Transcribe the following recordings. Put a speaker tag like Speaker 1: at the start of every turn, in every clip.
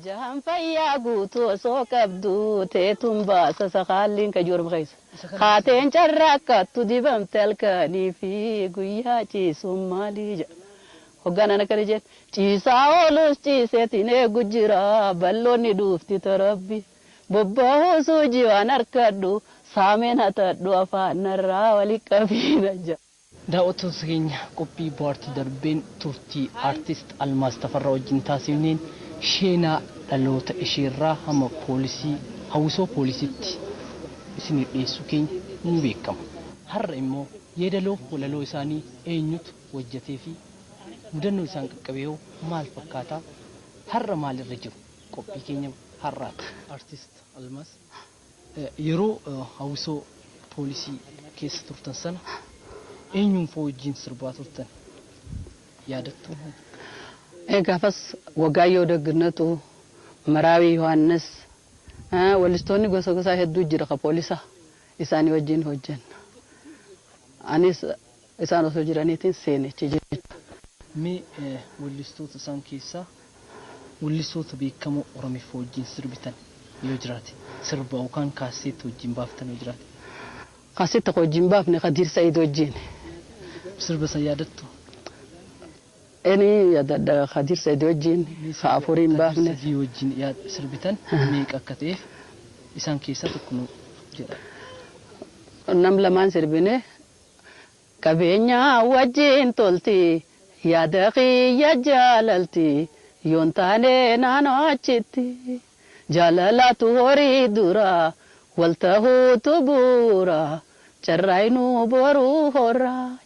Speaker 1: Jahan fayyaa guutuu osoo qabdu teetuun baasa sakaalliin ka joorma keessa. Kaateen carraaqqattu dibamte halkanii fi guyyaa ciisuun maalii jedha. Hoggaan akkana jedhe ciisaa oolus ciiseetiin eegu jira bal'oonni dhuufti tarabbi. Bobba'uusuu jiwaan harkadhu saameen hatadhu afaan narraa wali qabiina jedha.
Speaker 2: Daawwattoota keenya, qophii bohaartii darbeen turtii Aartist Almaaz Tafarraa wajjin taasifneen sheenaa dhaloota isheerraa hamma poolisii hawwisoo poolisiitti isiniif dhiyeessuu keenya ni beekama. Har'a immoo yeedaloo walaloo isaanii eenyutu hojjetee fi mudannoo isaan qaqqabe hoo maal fakkaata? Har'a maalirra jiru? Qophii keenya har'aati. Aartist Almaaz, yeroo hawwisoo poolisii keessa turtan sana eenyuun fa'aa wajjin sirbaa turtan, yaadattu?
Speaker 1: Gaafas Wagaayyoo Dagginatu, Maraawii Yohaannis, wallistoonni gosa gosaa hedduu jira ka poolisa isaanii wajjin hojjenna. Anis isaan osoo jiraniitiin seenichi jechuudha.
Speaker 2: Mee wallistoota isaan keessaa wallistoota beekamoo Oromiffaa wajjin sirbitan yoo jiraate, sirba yookaan kaaseetti wajjin baaftan yoo jiraate.
Speaker 1: Kaaseetta wajjin baafne Kadiir Sa'iid wajjin.
Speaker 2: Sirba san yaadattu?
Speaker 1: Inni yaadadha, Kadiir Sa'iid wajjin ka afuriin baafne.
Speaker 2: Sadii wajjin sirbitan meeqa akka ta'eef isaan keessaa tokko nu jedha.
Speaker 1: Nam lamaan sirbine. Qabeenya wajjin tolti, yaada kiyya jaalalti yoon taane naannoo achitti, jaalalatu horii dura, wal tahuutu bu'uura, carraayinuu boruu horaa.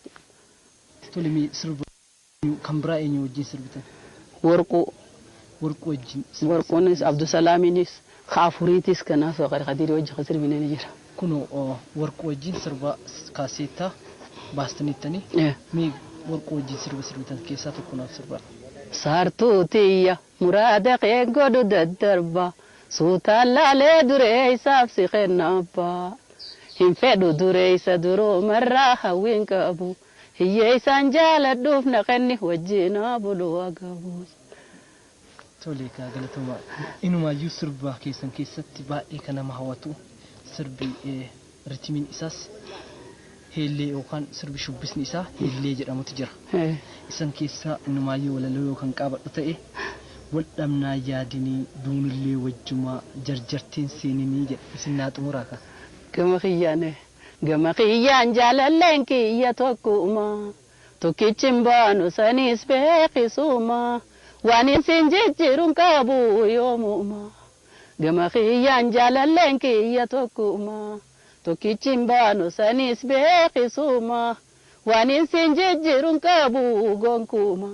Speaker 2: Tole, mee sirba kan biraa eenyu wajjin sirbitan?
Speaker 1: Warquu.
Speaker 2: Warquu wajjin.
Speaker 1: Warquunis, Abdusalaamiinis, ka afuriitis, kanaaf Kadirii wajjin kan sirbine ni jira.
Speaker 2: Kunoo Warquu wajjin sirba kaaseettaa baastaniittanii, mee Warquu wajjin sirba sirbitan keessaa tokko naaf sirbaa.
Speaker 1: Saartuu tiyya, muraada kee godhu daddarba, suutaan laalee duree isaaf si kenna abbaa. Hin fedhu dureessa durumarraa hawwiin qabu, hiyyeessaan jaaladhuuf na kenni wajjin bulu agabu.
Speaker 2: Tole egaa, galatoomaa. Inumaayyuu sirba keessan keessatti baay'ee kan nama hawwatu sirbi ritimiin isaas heellee yookaan sirbi shubbisni isaa heellee jedhamutu jira. Isan keessaa inumaayyuu walaloo yookaan qaabadhu ta'e, "Wal dhabnaa yaadinii, duunillee wajjumaa, jarjarteen seeninii" jedha. Isin naa xumuraa ka.
Speaker 1: Gama kiyyaan, gama kiyyaan jaalalleen kiyya tokkuma, tokkichi hin baanu saniis beekisuma, waan isin jijjiiruun qabu yoomuma. Gama kiyyaan jaalalleen kiyya tokkuma, tokkichi hin baanu saniis beekisuma, waan isin jijjiiruun qabu gonkuma.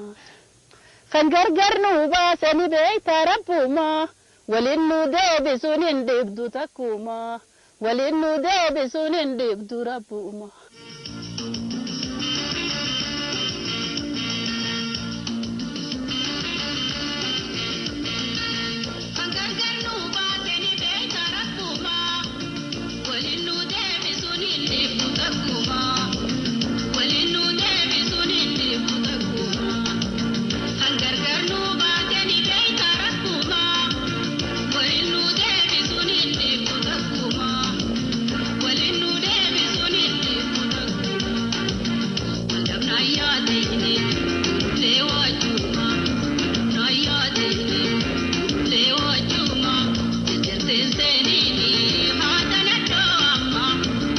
Speaker 1: Kan gargar nu baasani beektaa rabbuma, waliin nu deebisuun hin dhibdu takkuma, waliin nu deebisuun hin dhibdu rabbuma.
Speaker 3: Kan gargar nu baasani beektaa rabbuma, waliin nu deebisuun hin dhibdu takkuma, waliin nu deebisuun hin dhibdu takkuma. Kan gargar nu baasani beektaa rabbuma, waliin nu deebisuun hin dhibdu takkuma, waliin nu deebisuun hin dhibdu takkuma. Wal dhabnaa yaadini lee wajjuma, dhabnaa yaadini lee wajjuma, jajjarteen seenini haadha naddoo amma,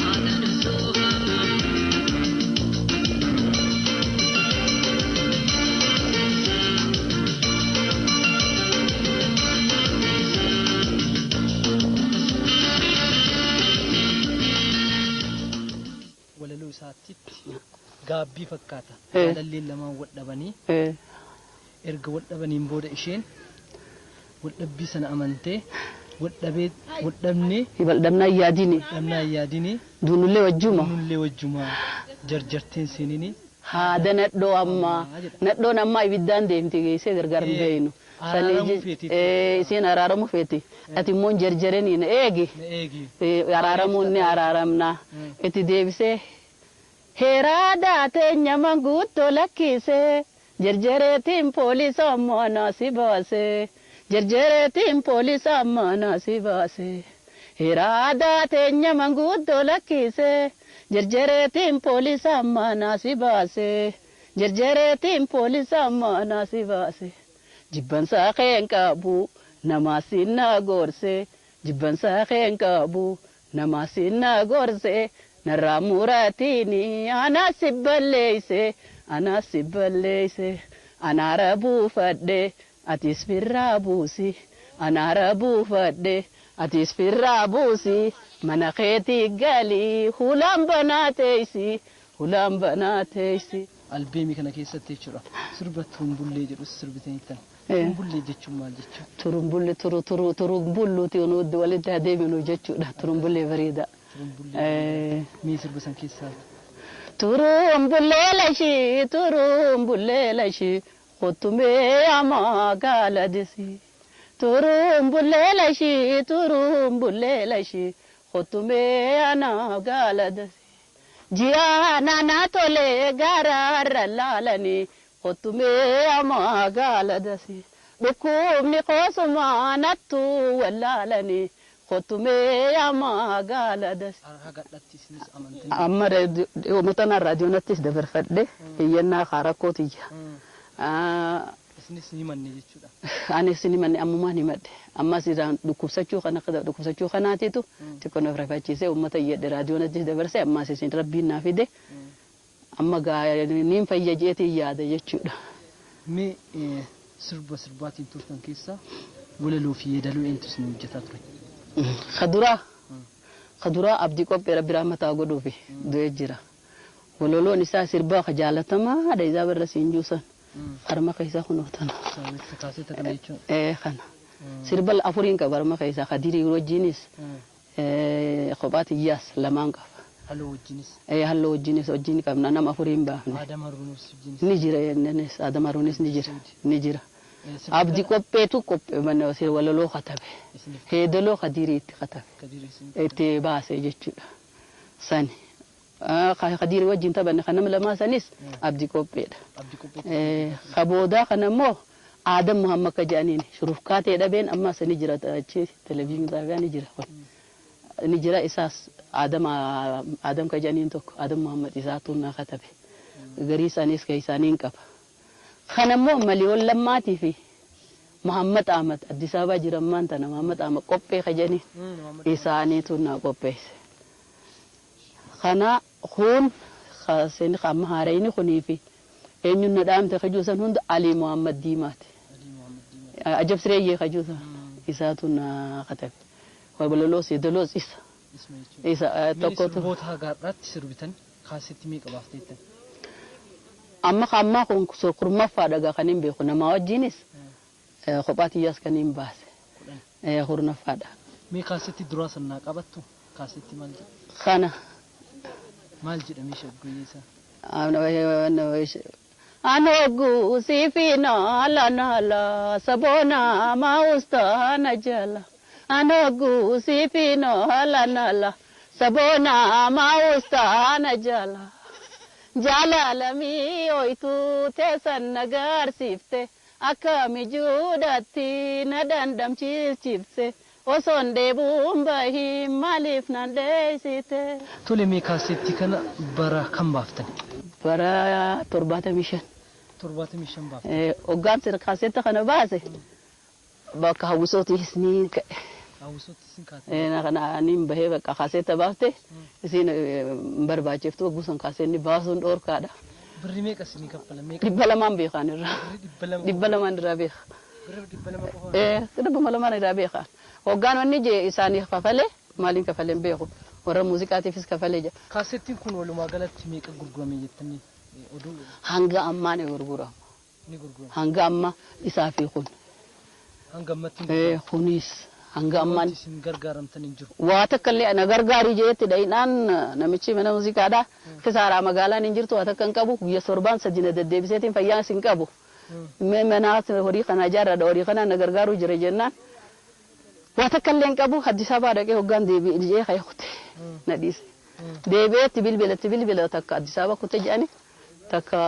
Speaker 3: haadha naddoo amma.
Speaker 2: Walaloo isaatitti gaabbii fakkaata. Jaalalleen lamaan wal dhabanii, erga wal dhabaniin booda isheen wal dhabbii sana amantee, wal dhabee, wal dhabnee
Speaker 1: Wal dhabnaa yaadini.
Speaker 2: Dhabnaa yaadinii.
Speaker 1: Duunullee wajjuma.
Speaker 2: Duunullee wajjumaa, jarjarteen seeninii.
Speaker 1: Haada nadhoo ammaa. Nadhoon ammaa ibiddaan deemti geessee gargar hin beeynu.
Speaker 2: Araaramuu feeti.
Speaker 1: Isiin araaramuu feeti. Ati immoo hin jarjaranii na eegi.
Speaker 2: Na eegi.
Speaker 1: Araaramuun ni araaramna. Itti deebisee heeraa daateenya manguuttoo lakkisee, jarjareetiin poolisoo ammoo si baasee, Jarjareetiin poolisa mana si baase. Hiraadaa teenya manguddoo lakkise. Jarjareetiin poolisa mana si baase. Jarjareetiin poolisa mana si baase. Jibbansaa keen qabu namaa sinna gorse. Jibbansaa keen qabu namaa sinna gorse. Narraa muraatiini anaa si balleeyse. Anaa si balleeyse. Anaara buufadhe atis firraa buusi. Anaara buufadhe atis firraa buusi. Mana keetii galii hulaan banaa teessi. Hulaan banaa teessi.
Speaker 2: Albeemii kana keessatti jechuudha. Sirba turumbullee jedhus sirbitaniittan. Turumbullee jechuun maal jechuudha?
Speaker 1: Turumbullee turu turu turumbulluuti nuti walitti adeeminu jechuudha. Turumbullee bareeda.
Speaker 2: Turumbullee. Mee sirba san keessaa?
Speaker 1: Turumbullee lashii turumbullee lashii kottumee amaa gaaladisi. Turumbullee lashii turumbullee lashii kottumee anaa gaaladisi. Ji'a naanaa tolee gaaraarra laalanii kottumee amaa gaaladasi. Dhukkubni koosumaa nattu wallaalanii kottumee amaa gaaladasi.
Speaker 2: Hagadhatti isinis amantanii.
Speaker 1: Amma uummata raadiyoonattis dabarfadhe iyyannaa kaarakkoo tiyya.
Speaker 2: Isinis ni manne jechuudha.
Speaker 1: Anis ni manne ammumaa ni madde. Ammas irraan dhukkubsachuu kana dhukkubsachuu kanaatiitu xiqqoo na rifachiisee uummata iyyadhe raadiyoonattis dabarse ammas isin rabbiin naa fide amma niin fayya jeetiin yaada jechuudha.
Speaker 2: Mee sirba sirbaatiin turtan keessaa walaloo fi yeedaloo eenyutu isin hojjetaa ture?
Speaker 1: Kaduraa kaduraa abdii qophee rabbi rahmataa godhuufi du'ee jira. Walaloon isaa sirbaa ka jaalatamaa haadha isaa barra siin juusan. Harma keessaa kunoo tana.
Speaker 2: Kaasetta kana jechuun.
Speaker 1: Ee kana. Sirba afuriin qaba harma keessaa kadirii wajjinis kophaa xiyyaas lamaan qaba.
Speaker 2: Halluu wajjinis.
Speaker 1: Ee halluu wajjinis wajjin qabna nama afuriin baafne.
Speaker 2: Adam Haruunis wajjinis.
Speaker 1: Ni jira innis Adam Haruunis ni jira ni jira. Abdi qopheetu qophee walaloo katabe. Heedaloo kadirii itti katabe. Itti baase jechuudha. Sani. Kadirii wajjin taphanne kan nama lamaa sanis abdi qopheedha. Kaboodaa kana immoo Adam Muhammad ka jedhaniin shurufkaa ta'e dhabeen ammas ni jira achi televezyiinii xaabiyaa ni jira kun. Ni jira isaas Adam Adam ka jedhaniin tokko Adam Muhammad isaatu naa katabe. Garii isaaniis ka isaaniin qaba. Kana immoo Maliyoon Lammaatii fi Muhammad Ahmad Addis Ababaa jiran maan tana Muhammad Ahmad qophee ka jedhaniin isaaniitu naa qopheesse. Kana kun seen amma haarayni kunii fi eenyuun na dhaamte kajuusan hunda Alii Muhammad Diimaati. Ajab sireeyyee kajuusan isaatu na katabe. Wabalaloos yeedaloos isa. Isa tokkotu.
Speaker 2: Sirboota hagaadhaatti sirbitan kaasetti meeqa baafteettan?
Speaker 1: Amma ammaa kun kurmaffaa dhagaa kan hin beeku namaa wajjinis kophaa xiyyaas kan hin baase. Kurnaffaadha.
Speaker 2: Mee kaasetti duraa sannaa qabattu kaasetti maal jedha?
Speaker 1: Kana.
Speaker 2: Maal jedha meeshaa guyyaa isaa?
Speaker 1: Anogu sifina la nala sabona mausta najala. Anogu sifina la nala sabona mausta najala. Jaalalami oytu teessan nagarsiifte akka mijuudhaatti na dandamchiisifte osoon deebuun bahii maaliif nan dheessite.
Speaker 2: Tole mee kaasetti kana bara kam baaftan?
Speaker 1: Bara 75.
Speaker 2: 75 baaftan.
Speaker 1: Hoggaan kaasetti kana baase bakka hawwisootiis ni ka'e.
Speaker 2: Hawwisootti isin kaate?
Speaker 1: Kana niin bahee bakka kaasetta baafte isin barbaachiftu guusan kaasenni baasuun dhoorkaadha.
Speaker 2: Birri meeqa isinii kaffala? Meeqa?
Speaker 1: 200 beekaan irraa.
Speaker 2: Birri 200.
Speaker 1: 200 irraa beeka.
Speaker 2: Birri 200 qofa?
Speaker 1: Ee 200 irraa beeka. Hoggaan wanni jee isaaniif kafalee maaliin kafalee hin beeku. Warra muuziqaatiifis kafalee jira.
Speaker 2: Kaasettiin kun walumaa galatti meeqa gurgurame jettanii oduu?
Speaker 1: Hanga ammaa ni gurgurama.
Speaker 2: Ni gurgurama.
Speaker 1: Hanga ammaa isaa fi kun.
Speaker 2: Hanga ammatti.
Speaker 1: Kunis. Hanga ammaan
Speaker 2: isin gargaaramtan hin jiru.
Speaker 1: Waa takka illee na gargaarii jeetti dhayinaan namichi mana muuziqaadha. Kisaaraa magaalaan hin jirtu waa takka hin qabu guyya torbaan sadi na deddeebiseetiin fayyaa hin qabu. Mana horii kana ijaarradha horii kana na gargaaruu jira jennaan. Waa takka illee hin qabu Addis Ababaa dhaqee hoggaan deebi'e jee ka'ee kute na dhiise. Deebi'eetti bilbila itti bilbila takka Addis Ababaa kute jedhani takka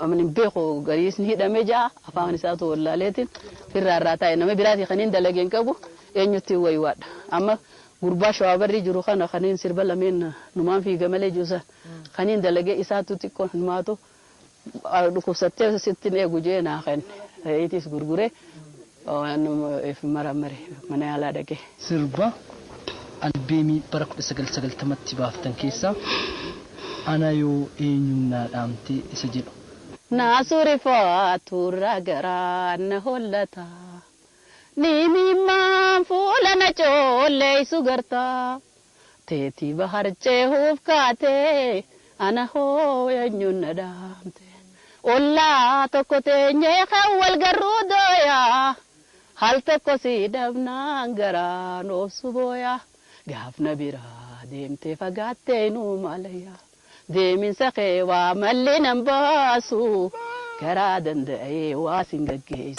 Speaker 1: Ani hin beeku, gariis ni hidhame ja'a, afaan isaatu wallaaleetiin firraa irraa taa'e. Nama biraatii kaniin dalageen qabu, eenyutti waywaadha. Amma gurbaa Shawaabarrii jiru kana kaniin sirba lameen numaan fiiga malee jiru san kaniin dalagee, isaatu xiqqoo numaatu dhukkubsattee sittin eegu jee naa kenne. Ta'eetis gurguree maramare mana yaalaa dhaqee.
Speaker 2: Sirba albeemii bara 1990tti baaftan keessaa "Ana yoo eenyuun naa dhaamtee" isa jedhu.
Speaker 1: Naasurifaatu garaa na hollata. Ni mimmaan fuula na coolleessu garta. Teetii bahar cehuuf kaatee, ana hoo eenyuun na dhaamte. Ollaa tokko teenyee kan wal garruu dooyaa. Hal tokko si dhabnaan garaan obsu booyaa. Gaafna biraa deemtee fagaattee nuu malayyaa. Deeminsa kee waa malli nan baasu, karaa danda'ee waa sin gaggeessu.